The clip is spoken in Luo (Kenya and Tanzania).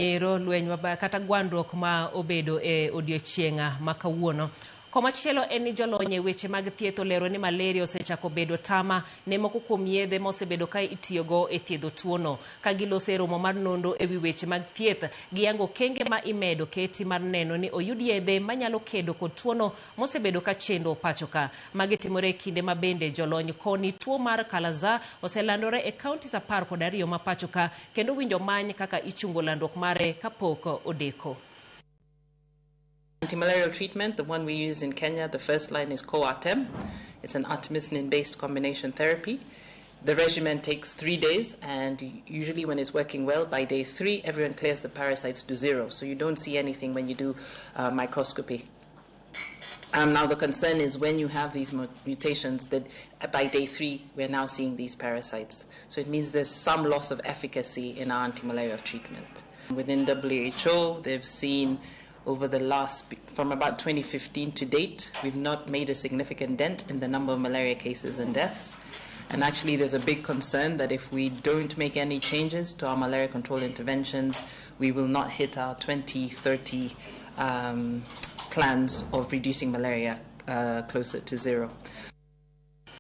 Ero lweny kata gwandruok ma obedo e odiochieng' ma kawuono. Komachielo en ni jolony e weche mag thieth olero ni malaria osechako bedo tama ne moko kuom yedhe ma osebedo ka itiyogo e thiedho tuono. Ka giloso e romo mar nonro e wi weche mag thieth, giyango okenge ma imedo keti mar neno ni oyud yedhe manyalo kedo kod tuono mosebedo ka chendo pacho ka. Magi timore e kinde ma bende jolony koni tuo mar Kala-azar oselandore e counties 12 ma pacho ka kendo winjo many kaka ichungo landruok mare kapok odeko. Antimalarial treatment, the one we use in Kenya, the first line is Coartem. It's an artemisinin-based combination therapy. The regimen takes 3 days, and usually when it's working well, by day 3, everyone clears the parasites to 0. So you don't see anything when you do microscopy. Now the concern is when you have these mutations that by day 3, we're now seeing these parasites. So it means there's some loss of efficacy in our antimalarial treatment. Within WHO, they've seen over the last, from about 2015 to date, we've not made a significant dent in the number of malaria cases and deaths. And actually there's a big concern that if we don't make any changes to our malaria control interventions, we will not hit our 2030 plans of reducing malaria closer to 0.